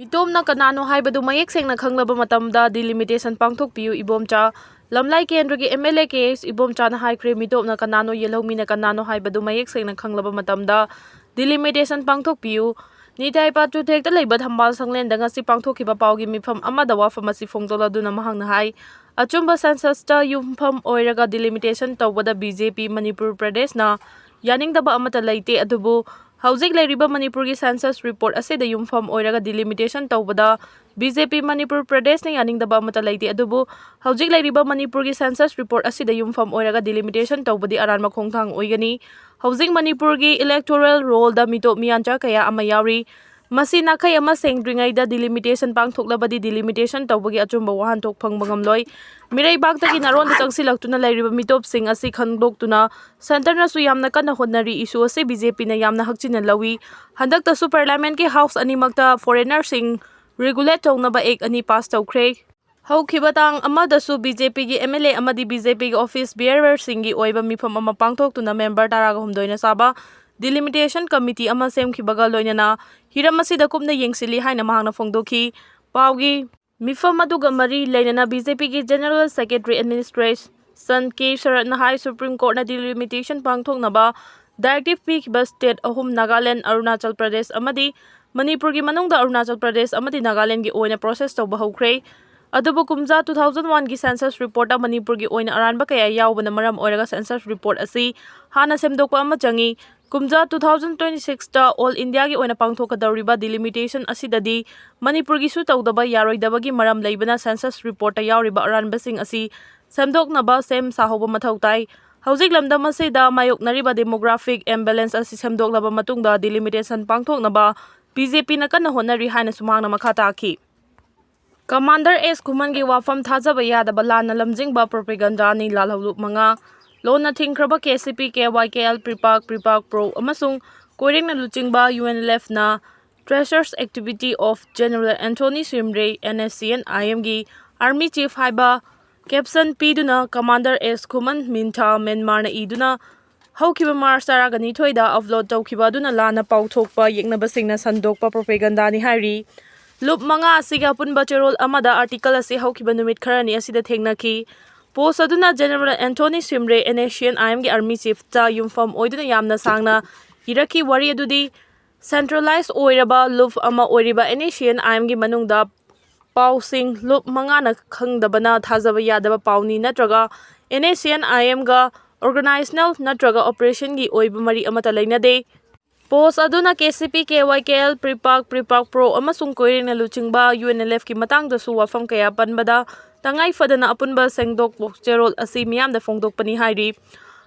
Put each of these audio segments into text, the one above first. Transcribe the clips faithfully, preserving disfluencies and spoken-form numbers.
ꯃꯤꯇꯣꯞꯅ ꯀꯅꯥꯅꯣ ꯍꯥꯏꯕꯗꯨ ꯃꯌꯦꯛ ꯁꯦꯡꯅ ꯈꯪꯂꯕ ꯃꯇꯝꯗ delimitation ꯄꯥꯡꯊꯣꯛꯄꯤꯌꯨ, ꯏꯕꯣꯝꯆꯥ꯫ ꯂꯝꯂꯥꯏ ꯀꯦꯟꯗ꯭ꯔꯒꯤ M L A K H ꯏꯕꯣꯝꯆꯥꯅ ꯍꯥꯏꯈ꯭ꯔꯦ, ꯃꯤꯇꯣꯞꯅ ꯀꯅꯥꯅꯣ, ꯌꯦꯜꯍꯧꯃꯤꯅ ꯀꯅꯥꯅꯣ ꯍꯥꯏꯕꯗꯨ ꯃꯌꯦꯛ ꯁꯦꯡꯅ ꯈꯪꯂꯕ ꯃꯇꯝꯗ delimitation ꯄꯥꯡꯊꯣꯛꯄꯤꯌꯨ꯫ ꯅꯤꯇꯥꯏ ꯄꯥꯠ ꯆꯨꯊꯦꯛꯇ ꯂꯩꯕ ꯊꯝꯕꯥꯜ ꯁꯪꯂꯦꯟꯗ ꯉꯁꯤ ꯄꯥꯡꯊꯣꯛꯈꯤꯕ ꯄꯥꯎꯒꯤ ꯃꯤꯐꯝ ꯑꯃꯗ ꯋꯥꯐꯝ ꯑꯁꯤ ꯐꯣꯡꯗꯣꯛꯂꯗꯨꯅ ꯃꯍꯥꯛꯅ ꯍꯥꯏ, ꯑꯆꯨꯝꯕ censusꯇ ꯌꯨꯝꯐꯝ ꯑꯣꯏꯔꯒ delimitation ꯇꯧꯕꯗ B J P ꯃꯅꯤꯄꯨꯔ ꯄ꯭ꯔꯗꯦꯁꯅ ꯌꯥꯅꯤꯡꯗꯕ ꯑꯃꯠꯇ ꯂꯩꯇꯦ, ꯑꯗꯨꯕꯨ ꯍꯧꯖꯤꯛ ꯂꯩꯔꯤꯕ ꯃꯅꯤꯄꯨꯔꯒꯤ census report ꯑꯁꯤꯗ ꯌꯨꯝꯐꯝ ꯑꯣꯏꯔꯒ delimitation ꯇꯧꯕꯗ B J P ꯃꯅꯤꯄꯨꯔ ꯄ꯭ꯔꯗꯦꯁꯅ ꯌꯥꯅꯤꯡꯗꯕ ꯑꯃꯠꯇ ꯂꯩꯇꯦ, ꯑꯗꯨꯕꯨ ꯍꯧꯖꯤꯛ ꯂꯩꯔꯤꯕ ꯃꯅꯤꯄꯨꯔꯒꯤ census report ꯑꯁꯤꯗ ꯌꯨꯝꯐꯝ ꯑꯣꯏꯔꯒ delimitation ꯇꯧꯕꯗꯤ ꯑꯔꯥꯟꯕ ꯈꯣꯡꯊꯥꯡ ꯑꯣꯏꯒꯅꯤ꯫ ꯍꯧꯖꯤꯛ ꯃꯅꯤꯄꯨꯔꯒꯤ electoral rollꯗ ꯃꯤꯇꯣꯞ ꯃꯤꯌꯥꯟꯆꯥ ꯀꯌꯥ ꯑꯃ ꯌꯥꯎꯔꯤ꯫ ꯃꯁꯤ ꯅꯥꯈꯩ ꯑꯃ ꯁꯦꯡꯗ꯭ꯔꯤꯉꯩꯗ delimitation ꯄꯥꯡꯊꯣꯛꯂꯕꯗꯤ delimitation ꯇꯧꯕꯒꯤ ꯑꯆꯨꯝꯕ ꯋꯥꯍꯟꯊꯣꯛ ꯐꯪꯕ ꯉꯝꯂꯣꯏ꯫ ꯃꯤꯔꯩꯕꯥꯛꯇꯒꯤ ꯅꯥꯔꯣꯟꯗ ꯆꯪꯁꯤꯜꯂꯛꯇꯨꯅ ꯂꯩꯔꯤꯕ ꯃꯤꯇꯣꯞꯁꯤꯡ ꯑꯁꯤ ꯈꯪꯗꯣꯛꯇꯨꯅ centreꯅꯁꯨ ꯌꯥꯝꯅ ꯀꯟꯅ ꯍꯣꯠꯅꯔꯤ꯫ Issue ꯑꯁꯤ B J Pꯅ ꯌꯥꯝꯅ ꯍꯛꯆꯤꯟꯅ ꯂꯧꯏ꯫ ꯍꯟꯗꯛꯇꯁꯨ parliamentꯀꯤ house ꯑꯅꯤꯃꯛꯇ foreignerꯁꯤꯡ regulate ꯇꯧꯅꯕ act ꯑꯅꯤ pass ꯇꯧꯈ꯭ꯔꯦ꯫ ꯍꯧꯈꯤꯕ ꯇꯥꯡ ꯑꯃꯗꯁꯨ B J Pꯒꯤ M L A ꯑꯃꯗꯤ B J Pꯒꯤ office bearerꯁꯤꯡꯒꯤ ꯑꯣꯏꯕ ꯃꯤꯐꯝ ꯑꯃ ꯄꯥꯡꯊꯣꯛꯇꯨꯅ member ꯇꯔꯥꯒ ꯍꯨꯝꯗꯣꯏꯅ ꯆꯥꯕ delimitation committee ꯑꯃ ꯁꯦꯝꯈꯤꯕꯒ ꯂꯣꯏꯅꯅ ꯍꯤꯔꯝ ꯑꯁꯤꯗ ꯀꯨꯞꯅ ꯌꯦꯡꯁꯤꯜꯂꯤ ꯍꯥꯏꯅ ꯃꯍꯥꯛꯅ ꯐꯣꯡꯗꯣꯛꯈꯤ꯫ ꯄꯥꯎꯒꯤ ꯃꯤꯐꯝ ꯑꯗꯨꯒ ꯃꯔꯤ ꯂꯩꯅꯅ B J Pꯒꯤ General Secretary Administration K ꯁꯔꯠꯅ ꯍꯥꯏ, Supreme Courtꯅ delimitation ꯄꯥꯡꯊꯣꯛꯅꯕ directive ꯄꯤꯈꯤꯕ state ꯑꯍꯨꯝ, ꯅꯥꯒꯥꯂꯦꯟ, ꯑꯔꯨꯅꯥꯆꯜ ꯄ꯭ꯔꯗꯦꯁ ꯑꯃꯗꯤ ꯃꯅꯤꯄꯨꯔꯒꯤ ꯃꯅꯨꯡꯗ ꯑꯔꯨꯅꯥꯆꯜ ꯄ꯭ꯔꯗꯦꯁ ꯑꯃꯗꯤ ꯅꯥꯒꯥꯂꯦꯟꯒꯤ ꯑꯣꯏꯅ process ꯇꯧꯕ ꯍꯧꯈ꯭ꯔꯦ꯫ ꯑꯗꯨꯕꯨ ꯀꯨꯝꯖꯥ two thousand oneꯒꯤ census reportꯇ ꯃꯅꯤꯄꯨꯔꯒꯤ ꯑꯣꯏꯅ ꯑꯔꯥꯟꯕ ꯀꯌꯥ ꯌꯥꯎꯕꯅ ꯃꯔꯝ ꯑꯣꯏꯔꯒ census report ꯑꯁꯤ ꯍꯥꯟꯅ ꯁꯦꯝꯗꯣꯛꯄ ꯑꯃ ꯆꯪꯏ꯫ ꯀꯨꯝꯖꯥ two thousand twenty sixꯇ all Indiaꯒꯤ ꯑꯣꯏꯅ ꯄꯥꯡꯊꯣꯛꯀꯗꯧꯔꯤꯕ delimitation ꯑꯁꯤꯗꯗꯤ ꯃꯅꯤꯄꯨꯔꯒꯤꯁꯨ ꯇꯧꯗꯕ ꯌꯥꯔꯣꯏꯗꯕꯒꯤ ꯃꯔꯝ ꯂꯩꯕꯅ census reportꯇ ꯌꯥꯎꯔꯤꯕ ꯑꯔꯥꯟꯕꯁꯤꯡ ꯑꯁꯤ ꯁꯦꯝꯗꯣꯛꯅꯕ ꯁꯦꯝ ꯁꯥꯍꯧꯕ ꯃꯊꯧ ꯇꯥꯏ꯫ ꯍꯧꯖꯤꯛ ꯂꯝꯗꯝ ꯑꯁꯤꯗ ꯃꯥꯌꯣꯛꯅꯔꯤꯕ demographic imbalance ꯑꯁꯤ ꯁꯦꯝꯗꯣꯛꯂꯕ ꯃꯇꯨꯡꯗ delimitation ꯄꯥꯡꯊꯣꯛꯅꯕ B J Pꯅ ꯀꯟꯅ ꯍꯣꯠꯅꯔꯤ ꯍꯥꯏꯅꯁꯨ ꯃꯍꯥꯛꯅ ꯃꯈꯥ ꯇꯥꯈꯤ꯫ Commander S ꯈꯨꯃꯟꯒꯤ ꯋꯥꯐꯝ ꯊꯥꯖꯕ ꯌꯥꯗꯕ ꯂꯥꯟꯅ ꯂꯝꯖꯤꯡꯕ propagandaꯅꯤ꯫ ꯂꯥꯜꯍꯧꯂꯨꯞ ꯃꯉꯥ꯫ ꯂꯣꯟꯅ ꯊꯤꯡꯈ꯭ꯔꯕ K C P, K Y K L, PREPAK, PREPAK Pro ꯑꯃꯁꯨꯡ ꯀꯣꯏꯔꯦꯡꯅ ꯂꯨꯆꯤꯡꯕ U N L Fꯅ Traitors Activity of General Anthony Shimray, N S C N I Mꯒꯤ Army Chief ꯍꯥꯏꯕ caption ꯄꯤꯗꯨꯅ Commander S ꯈꯨꯃꯟ ꯃꯤꯟꯊꯥ ꯃ꯭ꯌꯥꯟꯃꯥꯔꯅ ꯏꯗꯨꯅ ꯍꯧꯈꯤꯕ March ꯇꯔꯥꯒ ꯅꯤꯊꯣꯏꯗ upload ꯇꯧꯈꯤꯕ ꯑꯗꯨꯅ ꯂꯥꯟꯅ ꯄꯥꯎꯊꯣꯛꯄ ꯌꯦꯛꯅꯕꯁꯤꯡꯅ ꯁꯟꯗꯣꯛꯄ propagandaꯅꯤ ꯍꯥꯏꯔꯤ꯫ ꯂꯨꯞ ꯃꯉꯥ ꯑꯁꯤꯒꯤ ꯑꯄꯨꯟꯕ ꯆꯦꯔꯣꯜ ꯑꯃꯗ ꯑꯥꯔꯇꯤꯀꯜ ꯑꯁꯤ ꯍꯧꯈꯤꯕ ꯅꯨꯃꯤꯠ ꯈꯔꯅꯤ ꯑꯁꯤꯗ ꯊꯦꯡꯅꯈꯤ꯫ ꯄꯣꯁ ꯑꯗꯨꯅ ꯖꯦꯅꯔꯦꯜ ꯑꯦꯟꯊꯣꯅꯤ ꯁꯤꯝꯔꯦ, NSCN-IM-ꯒꯤ ꯑꯥꯔꯃꯤ ꯆꯤꯐꯇ ꯌꯨꯝꯐꯝ ꯑꯣꯏꯗꯨꯅ ꯌꯥꯝꯅ ꯁꯥꯡꯅ ꯏꯔꯛꯈꯤ꯫ ꯋꯥꯔꯤ ꯑꯗꯨꯗꯤ ꯁꯦꯟꯇ꯭ꯔꯦꯂꯥꯏꯖ ꯑꯣꯏꯔꯕ ꯂꯨꯞ ꯑꯃ ꯑꯣꯏꯔꯤꯕ NSCN-IM-ꯒꯤ ꯃꯅꯨꯡꯗ ꯄꯥꯎꯁꯤꯡ ꯂꯨꯞ ꯃꯉꯥꯅ ꯈꯪꯗꯕꯅ ꯊꯥꯖꯕ ꯌꯥꯗꯕ ꯄꯥꯎꯅꯤ ꯅꯠꯇ꯭ꯔꯒ NSCN-IM-ꯒ ꯑꯣꯔꯒꯅꯥꯏꯖꯦꯁꯅꯦꯜ ꯅꯠꯇ꯭ꯔꯒ ꯑꯣꯄꯔꯦꯁꯟꯒꯤ ꯑꯣꯏꯕ ꯃꯔꯤ ꯑꯃꯠꯇ ꯂꯩꯅꯗꯦ꯫ ꯄꯣꯁ ꯑꯗꯨꯅ KCP, KYKL, PREPAK, PREPAK Pro ꯑꯃꯁꯨꯡ ꯀꯣꯏꯔꯦꯡꯅ ꯂꯨꯆꯤꯡꯕ UNLF-ꯀꯤ ꯃꯇꯥꯡꯗꯁꯨ ꯋꯥꯐꯝ ꯀꯌꯥ ꯄꯟꯕꯗ ꯇꯉꯥꯏ ꯐꯗꯅ ꯑꯄꯨꯟꯕ ꯁꯦꯡꯗꯣꯛꯄ ꯆꯦꯔꯣꯜ ꯑꯁꯤ ꯃꯤꯌꯥꯝꯗ ꯐꯣꯡꯗꯣꯛꯄꯅꯤ ꯍꯥꯏꯔꯤ꯫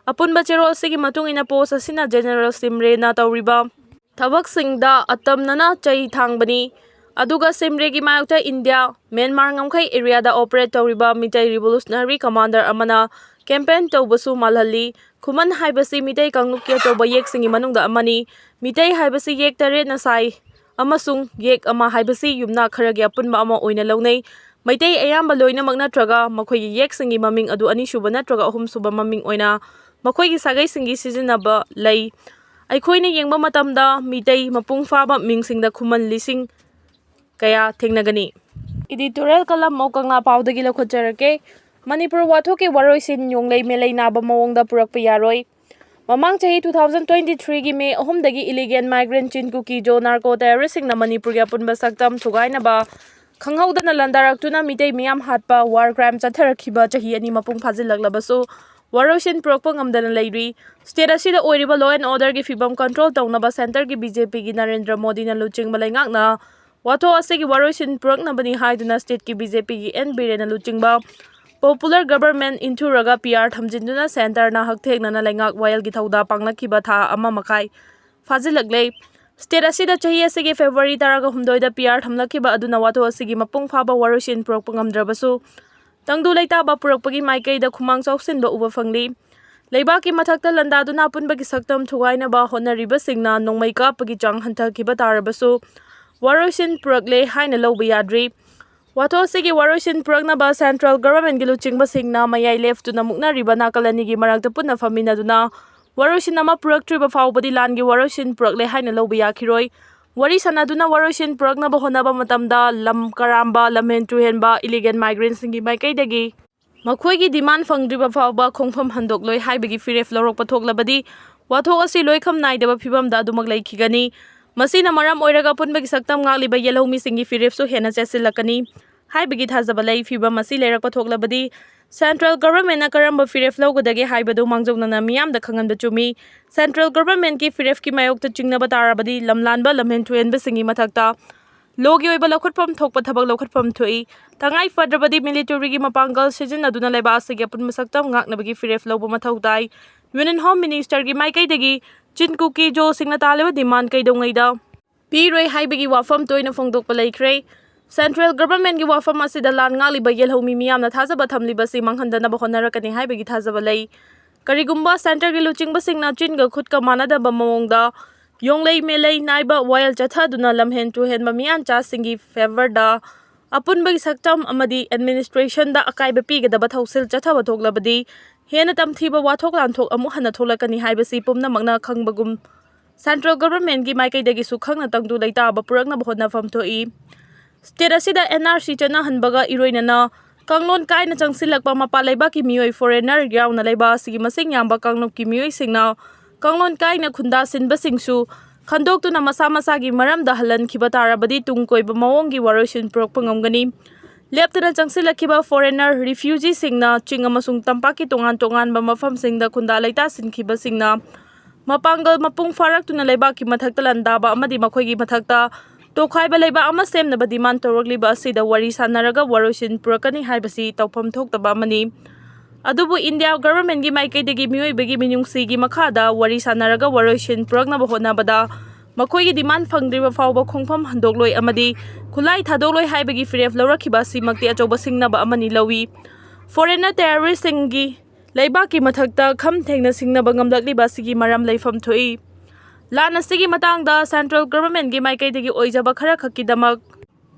ꯑꯄꯨꯟꯕ ꯆꯦꯔꯣꯜ ꯑꯁꯤꯒꯤ ꯃꯇꯨꯡ ꯏꯟꯅ ꯄꯣꯁ ꯑꯁꯤꯅ ꯖꯦꯅꯔꯦꯜ ꯁꯤꯝꯔꯦꯅ ꯇꯧꯔꯤꯕ ꯊꯕꯛꯁꯤꯡꯗ ꯑꯇꯝꯅꯅ ꯆꯩ ꯊꯥꯡꯕꯅꯤ꯫ ꯑꯗꯨꯒ ꯁꯤꯝꯔꯦꯒꯤ ꯃꯥꯌꯣꯛꯇ ꯏꯟꯗꯤꯌꯥ ꯃ꯭ꯌꯥꯟꯃꯥꯔ ꯉꯝꯈꯩ ꯑꯦꯔꯤꯌꯥꯗ ꯑꯣꯄꯔꯦꯠ ꯇꯧꯔꯤꯕ ꯃꯤꯇꯩ ꯔꯤꯚꯣꯂꯨꯁꯅꯔꯤ ꯀꯃꯥꯟꯗꯔ ꯑꯃꯅ ꯀꯦꯝꯄꯦꯟ ꯇꯧꯕꯁꯨ ꯃꯥꯜꯍꯜꯂꯤ꯫ ꯈꯨꯃꯟ ꯍꯥꯏꯕꯁꯤ ꯃꯤꯇꯩ ꯀꯥꯡꯂꯨꯞꯀꯤ ꯑꯆꯧꯕ ꯌꯦꯛꯁꯤꯡꯒꯤ ꯃꯅꯨꯡꯗ ꯑꯃꯅꯤ꯫ ꯃꯤꯇꯩ ꯍꯥꯏꯕꯁꯤ ꯌꯦꯛ ꯇꯔꯦꯠꯅ ꯁꯥꯏ ꯑꯃꯁꯨꯡ ꯌꯦꯛ ꯑꯃ ꯍꯥꯏꯕꯁꯤ ꯌꯨꯝꯅꯥꯛ ꯈꯔꯒꯤ ꯑꯄꯨꯟꯕ ꯑꯃ ꯑꯣꯏꯅ ꯂꯧꯅꯩ꯫ ꯃꯩꯇꯩ ꯑꯌꯥꯝꯕ ꯂꯣꯏꯅꯃꯛ ꯅꯠꯇ꯭ꯔꯒ ꯃꯈꯣꯏꯒꯤ ꯌꯦꯛꯁꯤꯡꯒꯤ ꯃꯃꯤꯡ ꯑꯗꯨ ꯑꯅꯤꯁꯨꯕ ꯅꯠꯇ꯭ꯔꯒ ꯑꯍꯨꯝꯁꯨꯕ ꯃꯃꯤꯡ ꯑꯣꯏꯅ ꯃꯈꯣꯏꯒꯤ ꯁꯥꯒꯩꯁꯤꯡꯒꯤ ꯁꯤꯖꯤꯟꯅꯕ ꯂꯩ꯫ ꯑꯩꯈꯣꯏꯅ ꯌꯦꯡꯕ ꯃꯇꯝꯗ ꯃꯤꯇꯩ ꯃꯄꯨꯡ ꯐꯥꯕ ꯃꯤꯡꯁꯤꯡꯗ ꯈꯨꯃꯟ ꯂꯤꯁꯤꯡ ꯀꯌꯥ ꯊꯦꯡꯅꯒꯅꯤ꯫ Editorial column of ꯀꯪꯂꯥ ꯄꯥꯎꯗꯒꯤ ꯂꯧꯈꯠꯆꯔꯛꯀꯦ꯫ ꯃꯅꯤꯄꯨꯔ ꯋꯥꯊꯣꯛꯀꯤ ꯋꯥꯔꯣꯏꯁꯤꯟ ꯌꯣꯡꯂꯩ ꯃꯦꯂꯩ ꯅꯥꯕ ꯃꯑꯣꯡꯗ ꯄꯨꯔꯛꯄ ꯌꯥꯔꯣꯏ꯫ ꯃꯃꯥꯡ ꯆꯍꯤ two thousand twenty three-ꯒꯤ May ꯑꯍꯨꯝꯗꯒꯤ illegal migrant Chin Kuki-Zo narco terrorist-ꯁꯤꯡꯅ ꯃꯅꯤꯄꯨꯔꯒꯤ ꯑꯄꯨꯟꯕ ꯁꯛꯇꯝ ꯊꯨꯒꯥꯏꯅꯕ ꯈꯪꯍꯧꯗꯅ ꯂꯥꯟꯗꯥꯔꯛꯇꯨꯅ ꯃꯤꯇꯩ ꯃꯤꯌꯥꯝ ꯍꯥꯠꯄ war crime ꯆꯠꯊꯔꯛꯈꯤꯕ ꯆꯍꯤ ꯑꯅꯤ ꯃꯄꯨꯡ ꯐꯥꯖꯤꯜꯂꯛꯂꯕꯁꯨ ꯋꯥꯔꯣꯏꯁꯤꯟ ꯄꯨꯔꯛꯄ ꯉꯝꯗꯅ ꯂꯩꯔꯤ꯫ State ꯑꯁꯤꯗ ꯑꯣꯏꯔꯤꯕ law and order-ꯒꯤ ꯐꯤꯚꯝ control ꯇꯧꯅꯕ centre-ꯒꯤ BJP-ꯒꯤ ꯅꯔꯦꯟꯗ꯭ꯔ ꯃꯣꯗꯤꯅ ꯂꯨꯆꯤꯡꯕ ꯂꯩꯉꯥꯛꯅ ꯋꯥꯊꯣꯛ ꯑꯁꯤꯒꯤ ꯋꯥꯔꯣꯏꯁꯤꯟ ꯄꯨꯔꯛꯅꯕꯅꯤ ꯍꯥꯏꯗꯨꯅ state-ꯀꯤ BJP-ꯒꯤ N ꯕꯤꯔꯦꯟꯅ ꯂꯨꯆꯤꯡꯕ Popular Government ꯏꯟꯊꯨꯔꯒ PR ꯊꯝꯖꯤꯟꯗꯨꯅ centre-ꯅ ꯍꯛꯊꯦꯡꯅꯅ ꯂꯩꯉꯥꯛ ꯋꯥꯌꯦꯜꯒꯤ ꯊꯧꯗꯥꯡ ꯄꯥꯡꯂꯛꯈꯤꯕ ꯊꯥ ꯑꯃ ꯃꯈꯥꯏ ꯐꯥꯖꯤꯜꯂꯛꯂꯦ꯫ State ꯑꯁꯤꯗ ꯆꯍꯤ ꯑꯁꯤꯒꯤ February ꯇꯔꯥꯒ ꯍꯨꯝꯗꯣꯏꯗ PR ꯊꯝꯂꯛꯈꯤꯕ ꯑꯗꯨꯅ ꯋꯥꯊꯣꯛ ꯑꯁꯤꯒꯤ ꯃꯄꯨꯡ ꯐꯥꯕ ꯋꯥꯔꯣꯏꯁꯤꯟ ꯄꯨꯔꯛꯄ ꯉꯝꯗ꯭ꯔꯕꯁꯨ, ꯇꯪꯗꯨ ꯂꯩꯇꯥꯕ ꯄꯨꯔꯛꯄꯒꯤ ꯃꯥꯏꯀꯩꯗ ꯈꯨꯃꯥꯡ ꯆꯥꯎꯁꯤꯟꯕ ꯎꯕ ꯐꯪꯂꯤ꯫ ꯂꯩꯕꯥꯛꯀꯤ ꯃꯊꯛꯇ ꯂꯥꯟꯗꯥꯗꯨꯅ ꯑꯄꯨꯟꯕꯒꯤ ꯁꯛꯇꯝ ꯊꯨꯒꯥꯏꯅꯕ ꯍꯣꯠꯅꯔꯤꯕꯁꯤꯡꯅ ꯅꯣꯡꯃꯩ ꯀꯥꯞꯄꯒꯤ ꯆꯥꯡ ꯍꯟꯊꯈꯤꯕ ꯇꯥꯔꯕꯁꯨ, ꯋꯥꯔꯣꯏꯁꯤꯟ ꯄꯨꯔꯛꯂꯦ ꯍꯥꯏꯅ ꯂꯧꯕ ꯌꯥꯗ꯭ꯔꯤ꯫ ꯋꯥꯊꯣꯛ ꯑꯁꯤꯒꯤ ꯋꯥꯔꯣꯏꯁꯤꯟ ꯄꯨꯔꯛꯅꯕ central government-ꯀꯤ ꯂꯨꯆꯤꯡꯕꯁꯤꯡꯅ ꯃꯌꯥꯏ ꯂꯦꯞꯇꯨꯅ ꯃꯨꯛꯅꯔꯤꯕ ꯅꯥꯀꯜ ꯑꯅꯤꯒꯤ ꯃꯔꯛꯇ ꯄꯨꯟꯅ ꯐꯝꯃꯤꯟꯅꯗꯨꯅ ꯋꯥꯔꯣꯏꯁꯤꯟ ꯑꯃ ꯄꯨꯔꯛꯇ꯭ꯔꯤꯕ ꯐꯥꯎꯕꯗꯤ ꯂꯥꯟꯒꯤ ꯋꯥꯔꯣꯏꯁꯤꯟ ꯄꯨꯔꯛꯂꯦ ꯍꯥꯏꯅ ꯂꯧꯕ ꯌꯥꯈꯤꯔꯣꯏ꯫ ꯋꯥꯔꯤ ꯁꯥꯟꯅꯗꯨꯅ ꯋꯥꯔꯣꯏꯁꯤꯟ ꯄꯨꯔꯛꯅꯕ ꯍꯣꯠꯅꯕ ꯃꯇꯝꯗ ꯂꯝ ꯀꯔꯥꯝꯕ, ꯂꯝꯍꯦꯟ ꯇꯨꯍꯦꯟꯕ, illegal migrantꯁꯤꯡꯒꯤ ꯃꯥꯏꯀꯩꯗꯒꯤ ꯃꯈꯣꯏꯒꯤ demand ꯐꯪꯗ꯭ꯔꯤꯕ ꯐꯥꯎꯕ ꯈꯣꯡꯐꯝ ꯍꯟꯗꯣꯛꯂꯣꯏ ꯍꯥꯏꯕꯒꯤ ꯐꯤꯔꯦꯞ ꯂꯧꯔꯛꯄ ꯊꯣꯛꯂꯕꯗꯤ ꯋꯥꯊꯣꯛ ꯑꯁꯤ ꯂꯣꯏꯈꯝ ꯅꯥꯏꯗꯕ ꯐꯤꯕꯝꯗ ꯑꯗꯨꯃꯛ ꯂꯩꯈꯤꯒꯅꯤ꯫ ꯃꯁꯤꯅ ꯃꯔꯝ ꯑꯣꯏꯔꯒ ꯑꯄꯨꯟꯕꯒꯤ ꯁꯛꯇꯝ ꯉꯥꯛꯂꯤꯕ ꯌꯦꯜꯍꯧꯃꯤꯁꯤꯡꯒꯤ ꯐꯤꯔꯦꯞꯁꯨ ꯍꯦꯟꯅ ꯆꯦꯠꯁꯤꯜꯂꯛꯀꯅꯤ ꯍꯥꯏꯕꯒꯤ ꯊꯥꯖꯕ ꯂꯩ꯫ ꯐꯤꯕꯝ ꯑꯁꯤ ꯂꯩꯔꯛꯄ ꯊꯣꯛꯂꯕꯗꯤ central governmentꯅ ꯀꯔꯝꯕ ꯐꯤꯔꯦꯞ ꯂꯧꯒꯗꯒꯦ ꯍꯥꯏꯕꯗꯨ ꯃꯥꯡꯖꯧꯅꯅ ꯃꯤꯌꯥꯝꯗ ꯈꯪꯍꯟꯕ ꯆꯨꯝꯃꯤ꯫ Central governmentꯀꯤ ꯐꯤꯔꯦꯞꯀꯤ ꯃꯥꯌꯣꯛꯇ ꯆꯤꯡꯅꯕ ꯇꯥꯔꯕꯗꯤ ꯂꯝꯂꯥꯟꯕ ꯂꯝꯍꯦꯟ ꯊꯨꯍꯦꯟꯕꯁꯤꯡꯒꯤ ꯃꯊꯛꯇ lawꯒꯤ ꯑꯣꯏꯕ ꯂꯧꯈꯠꯐꯝ ꯊꯣꯛꯄ ꯊꯕꯛ ꯂꯧꯈꯠꯐꯝ ꯊꯣꯛꯏ꯫ ꯇꯉꯥꯏ ꯐꯗ꯭ꯔꯕꯗꯤ militaryꯒꯤ ꯃꯄꯥꯡꯒꯜ ꯁꯤꯖꯤꯟꯅꯗꯨꯅ ꯂꯩꯕꯥꯛ ꯑꯁꯤꯒꯤ ꯑꯄꯨꯟꯕ ꯁꯛꯇꯝ ꯉꯥꯛꯅꯕꯒꯤ ꯐꯤꯔꯦꯞ ꯂꯧꯕ ꯃꯊꯧ ꯇꯥꯏ꯫ Union Home Ministerꯒꯤ ꯃꯥꯏꯀꯩꯗꯒꯤ ꯆꯤꯟ ꯀꯨꯀꯤ ꯖꯣꯁꯤꯡꯅ ꯇꯥꯜꯂꯤꯕ demand ꯀꯩꯗꯧꯉꯩꯗ ꯄꯤꯔꯣꯏ ꯍꯥꯏꯕꯒꯤ ꯋꯥꯐꯝ ꯇꯣꯏꯅ ꯐꯣꯡꯗꯣꯛꯄ ꯂꯩꯈ꯭ꯔꯦ꯫ Central governmentꯒꯤ ꯋꯥꯐꯝ ꯑꯁꯤꯗ ꯂꯥꯟ ꯉꯥꯛꯂꯤꯕ ꯌꯦꯜꯍꯧꯃꯤ ꯃꯤꯌꯥꯝꯅ ꯊꯥꯖꯕ ꯊꯝꯂꯤꯕꯁꯤ ꯃꯥꯡꯍꯟꯗꯅꯕ ꯍꯣꯠꯅꯔꯛꯀꯅꯤ ꯍꯥꯏꯕꯒꯤ ꯊꯥꯖꯕ ꯂꯩ꯫ ꯀꯔꯤꯒꯨꯝꯕ centreꯒꯤ ꯂꯨꯆꯤꯡꯕꯁꯤꯡꯅ ꯆꯤꯟꯒ ꯈꯨꯠꯀ ꯃꯥꯟꯅꯗꯕ ꯃꯑꯣꯡꯗ ꯌꯣꯡꯂꯩ ꯃꯦꯂꯩ ꯅꯥꯏꯕ ꯋꯥꯌꯦꯜ ꯆꯠꯊꯗꯨꯅ ꯂꯝꯍꯦꯟ ꯇꯨꯍꯦꯟꯕ ꯃꯤꯌꯥꯟꯆꯥꯁꯤꯡꯒꯤ favourꯗ ꯑꯄꯨꯟꯕꯒꯤ ꯁꯛꯇꯝ ꯑꯃꯗꯤ administrationꯗ ꯑꯀꯥꯏꯕ ꯄꯤꯒꯗꯕ ꯊꯧꯁꯤꯜ ꯆꯠꯊꯕ ꯊꯣꯛꯂꯕꯗꯤ ꯍꯦꯟꯅ ꯇꯝꯊꯤꯕ ꯋꯥꯊꯣꯛ ꯂꯥꯟꯊꯣꯛ ꯑꯃꯨꯛ ꯍꯟꯅ ꯊꯣꯛꯂꯛꯀꯅꯤ ꯍꯥꯏꯕꯁꯤ ꯄꯨꯝꯅꯃꯛꯅ ꯈꯪꯕꯒꯨꯝ central governmentꯀꯤ ꯃꯥꯏꯀꯩꯗꯒꯤꯁꯨ ꯈꯪꯅ ꯇꯪꯗꯨ ꯂꯩꯇꯥꯕ ꯄꯨꯔꯛꯅꯕ ꯍꯣꯠꯅꯐꯝ ꯊꯣꯛꯏ꯫ State ꯑꯁꯤꯗ NRC ꯆꯠꯅꯍꯟꯕꯒ ꯏꯔꯣꯏꯅꯅ ꯀꯥꯡꯂꯣꯟ ꯀꯥꯏꯅ ꯆꯪꯁꯤꯜꯂꯛꯄ ꯃꯄꯥꯟ ꯂꯩꯕꯥꯛꯀꯤ ꯃꯤꯑꯣꯏ foreigner ꯌꯥꯎꯅ ꯂꯩꯕ ꯑꯁꯤꯒꯤ ꯃꯁꯤꯡ ꯌꯥꯝꯕ ꯀꯥꯡꯂꯨꯞꯀꯤ ꯃꯤꯑꯣꯏꯁꯤꯡꯅ ꯀꯥꯡꯂꯣꯟ ꯀꯥꯏꯅ ꯈꯨꯟꯗꯥꯁꯤꯟꯕꯁꯤꯡꯁꯨ ꯈꯟꯗꯣꯛꯇꯨꯅ ꯃꯁꯥ ꯃꯁꯥꯒꯤ ꯃꯔꯝꯗ ꯍꯜꯍꯟꯈꯤꯕ ꯇꯥꯔꯕꯗꯤ ꯇꯨꯡ ꯀꯣꯏꯕ ꯃꯑꯣꯡꯒꯤ ꯋꯥꯔꯣꯏꯁꯤꯟ ꯄꯨꯔꯛꯄ ꯉꯝꯒꯅꯤ꯫ ꯂꯦꯞꯇꯅ ꯆꯪꯁꯤꯜꯂꯛꯈꯤꯕ foreigner refugeeꯁꯤꯡꯅ ꯆꯤꯡ ꯑꯃꯁꯨꯡ ꯇꯝꯄꯥꯛꯀꯤ ꯇꯣꯉꯥꯟ ꯇꯣꯉꯥꯟꯕ ꯃꯐꯝꯁꯤꯡꯗ ꯈꯨꯟꯗꯥ ꯂꯩꯇꯥꯁꯤꯟꯈꯤꯕꯁꯤꯡꯅ ꯃꯄꯥꯡꯒꯜ ꯃꯄꯨꯡ ꯐꯥꯔꯛꯇꯨꯅ ꯂꯩꯕꯥꯛꯀꯤ ꯃꯊꯛꯇ ꯂꯥꯟꯗꯥꯕ ꯑꯃꯗꯤ ꯃꯈꯣꯏꯒꯤ ꯃꯊꯛꯇ ꯇꯣꯈꯥꯏꯕ ꯂꯩꯕꯥꯛ ꯑꯃ ꯁꯦꯝꯅꯕ demand ꯇꯧꯔꯛꯂꯤꯕ ꯑꯁꯤꯗ ꯋꯥꯔꯤ ꯁꯥꯟꯅꯔꯒ ꯋꯥꯔꯣꯏꯁꯤꯟ ꯄꯨꯔꯛꯀꯅꯤ ꯍꯥꯏꯕꯁꯤ ꯇꯧꯐꯝ ꯊꯣꯛꯇꯕ ꯑꯃꯅꯤ꯫ ꯑꯗꯨꯕꯨ India governmentꯀꯤ ꯃꯥꯏꯀꯩꯗꯒꯤ ꯃꯤꯑꯣꯏꯕꯒꯤ ꯃꯤꯅꯨꯡꯁꯤꯒꯤ ꯃꯈꯥꯗ ꯋꯥꯔꯤ ꯁꯥꯟꯅꯔꯒ ꯋꯥꯔꯣꯏꯁꯤꯟ ꯄꯨꯔꯛꯅꯕ ꯍꯣꯠꯅꯕꯗ ꯃꯈꯣꯏꯒꯤ demand ꯐꯪꯗ꯭ꯔꯤꯕ ꯐꯥꯎꯕ ꯈꯣꯡꯐꯝ ꯍꯟꯗꯣꯛꯂꯣꯏ ꯑꯃꯗꯤ ꯈꯨꯠꯂꯥꯏ ꯊꯥꯗꯣꯛꯂꯣꯏ ꯍꯥꯏꯕꯒꯤ ꯐꯤꯔꯦꯞ ꯂꯧꯔꯛꯈꯤꯕ ꯑꯁꯤꯃꯛꯇꯤ ꯑꯆꯧꯕ ꯁꯤꯡꯅꯕ ꯑꯃꯅꯤ ꯂꯧꯏ꯫ Foreigner terroristꯁꯤꯡꯒꯤ ꯂꯩꯕꯥꯛꯀꯤ ꯃꯊꯛꯇ ꯈꯝ ꯊꯦꯡꯅ ꯁꯤꯡꯅꯕ ꯉꯝꯂꯛꯂꯤꯕ ꯑꯁꯤꯒꯤ ꯃꯔꯝ ꯂꯩꯐꯝ ꯊꯣꯛꯏ꯫ ꯂꯥꯟ ꯑꯁꯤꯒꯤ ꯃꯇꯥꯡꯗ central governmentꯀꯤ ꯃꯥꯏꯀꯩꯗꯒꯤ ꯑꯣꯏꯖꯕ ꯈꯔ ꯈꯛꯀꯤꯗꯃꯛ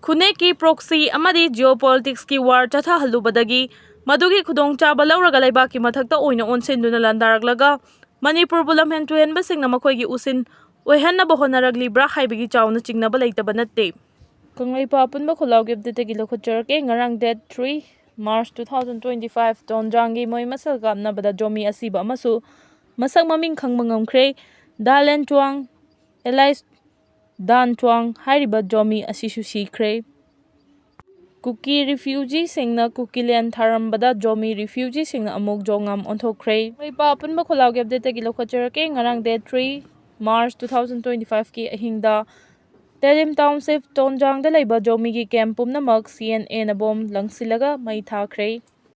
ꯈꯨꯟꯅꯦꯛꯀꯤ proxy ꯑꯃꯗꯤ geopoliticsꯀꯤ war ꯆꯠꯊꯍꯜꯂꯨꯕꯗꯒꯤ ꯃꯗꯨꯒꯤ ꯈꯨꯗꯣꯡꯆꯥꯕ ꯂꯧꯔꯒ ꯂꯩꯕꯥꯛꯀꯤ ꯃꯊꯛꯇ ꯑꯣꯏꯅ ꯑꯣꯟꯁꯤꯟꯗꯨꯅ ꯂꯥꯟꯗꯥꯔꯛꯂꯒ ꯃꯅꯤꯄꯨꯔꯕꯨ ꯂꯝꯍꯦꯟ ꯇꯨꯍꯦꯟꯕꯁꯤꯡꯅ ꯃꯈꯣꯏꯒꯤ ꯎꯁꯤꯟ ꯑꯣꯏꯍꯟꯅꯕ ꯍꯣꯠꯅꯔꯛꯂꯤꯕ꯭ꯔꯥ ꯍꯥꯏꯕꯒꯤ ꯆꯥꯎꯅ ꯆꯤꯡꯅꯕ ꯂꯩꯇꯕ ꯅꯠꯇꯦ꯫ ꯀꯪꯂꯩꯄꯥꯛ ꯑꯄꯨꯟꯕ ꯈꯨꯜꯂꯥꯎꯒꯤ ꯑꯞꯗꯦꯠꯇꯒꯤ ꯂꯧꯈꯠꯆꯔꯛꯀꯦ꯫ ꯉꯔꯥꯡ date three March two thousand twenty five, ꯇꯣꯟꯖꯥꯡꯒꯤ ꯃꯣꯏ ꯃꯁꯦꯜ ꯀꯥꯞꯅꯕꯗ ꯖꯣꯃꯤ ꯑꯁꯤꯕ ꯑꯃꯁꯨ ꯃꯁꯛ ꯃꯃꯤꯡ ꯈꯪꯕ ꯉꯝꯈ꯭ꯔꯦ꯫ ꯗꯥ ꯂꯦꯟ ꯆꯨꯋꯥꯡ, alias ꯗꯥꯟ ꯆꯨꯋꯥꯡ ꯍꯥꯏꯔꯤꯕ ꯖꯣꯃꯤ ꯑꯁꯤꯁꯨ ꯁꯤꯈ꯭ꯔꯦ꯫ ꯀꯨꯀꯤ ꯔꯤꯐ꯭ꯌꯨꯖꯤꯁꯤꯡꯅ ꯀꯨꯀꯤꯂꯦꯟ ꯊꯥꯔꯝꯕꯗ ꯖꯣꯃꯤ ꯔꯤꯐ꯭ꯌꯨꯖꯤꯁꯤꯡꯅ ꯑꯃꯨꯛ ꯖꯣꯉꯥꯝ ꯑꯣꯟꯊꯣꯛꯈ꯭ꯔꯦ꯫ ꯂꯩꯄꯥꯛ ꯑꯄꯨꯟꯕ ꯈꯨꯜꯂꯥꯎꯒꯤ ꯑꯞꯗꯦꯠꯇꯒꯤ ꯂꯧꯈꯠꯆꯔꯛꯀꯦ꯫ ꯉꯔꯥꯡ date three March two thousand twenty five ꯀꯤ ꯑꯍꯤꯡꯗ ꯇꯦꯂꯤꯝ ꯇꯥꯎꯟꯁꯤꯞ ꯇꯣꯟꯖꯥꯡꯗ ꯂꯩꯕ ꯖꯣꯃꯤꯒꯤ ꯀꯦꯝ ꯄꯨꯝꯅꯃꯛ ꯁꯤ ꯑꯦꯟ ꯑꯦꯅ ꯕꯣꯝ ꯂꯪꯁꯤꯜꯂꯒ ꯃꯩ ꯊꯥꯈ꯭ꯔꯦ꯫